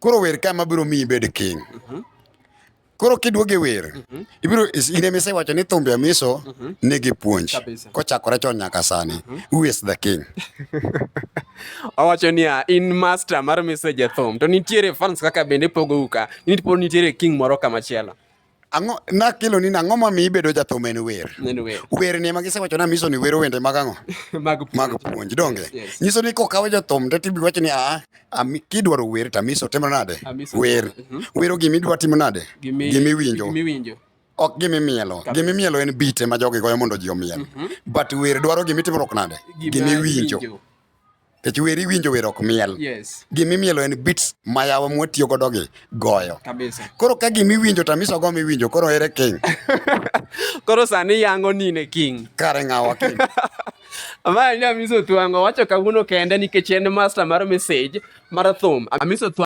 Koro wer ka ema biro miyi ibed king. Koro kiduogo e wer, ibiro in ema isewacho ni thumbe Amiso nigi puonj. Kabisa. Kochakore chon nyaka sani. Who is the king? Owacho niya, in master mar message e thum, to nitiere fans kaka bende pogou ka, ni pod nitiere king moro kamachielo. Ang'o nakelo ni ang'o mamiyo ibedo jathum en wer. En wer. Wer ni ema gisewacho ni Amiso ni wero wende mag ang'o? Mag puonj. Mag puonj, donge? Yes. Nyiso ni kokaw jothum te tibi wacho ni a ami kidwaro wer to Amiso timo nade? Amiso Wer. Wero gima idwa timo nade? Gima iwinjo. Gimiwinjo. Ok gima imielo. Gima imielo en beat ema jogi goyo mondo ji omiel. But wer dwaro gima itimruok nade? Gima iwinjo. Nikech wer iwinjo wer ok miel. Yes. Gima imielo en beats ma yawa mwatiyo godo gi goyo. Kabisa. Koro ka gima iwinjo to Amiso go miwinjo koro ere king. Koro sani yango ni ne king. Kare ng'awa king. Ma en Amiso Thwango wacho kawuono kende nikech en master mar message mar thum. Amiso Thwango.